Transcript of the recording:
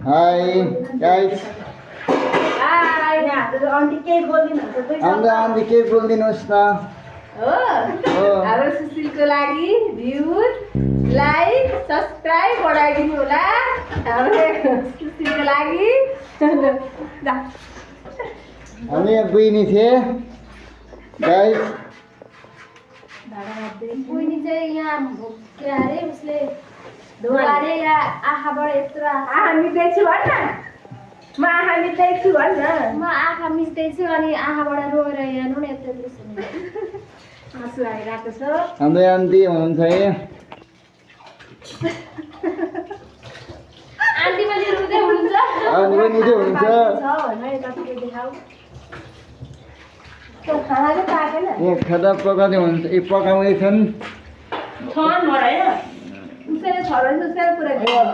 Hi guys. Hi. Aunty के बोलिदिनुहुन्छ aunty के बोलिदिनुहोस् न हो हाम्रो सुशीलको लागि भ्युज लाइक सब्स्क्राइब बढाइदिनु होला हाम्रो सुशीलको लागि हामी बहिनी थिए गाइस बहिनी चाहिँ यहाँ के अरे उसले धोलाले या आँखाबाट यत्रो आँखा मिच्दैछु भन्न म आँखा मिच्दैछु भन्न म आँखा मिच्दैछु अनि आँखाबाट रोएर हेर्नु न यत्रो यत्रो सुनेको आँसु आइरहेको छ हाम्रो आन्टी हुनुहुन्छ है आन्टी पनि रुँदै हुनुहुन्छ आन्टी पनि निकै हुनुहुन्छ भने यतातिर देखाऊ त्यो खाना चाहिँ पाकेन यहाँ खाना पकाउने हुन्छ पकाउँदैछन् छन् भएर होइन उसैले छ भने उसैले कुरा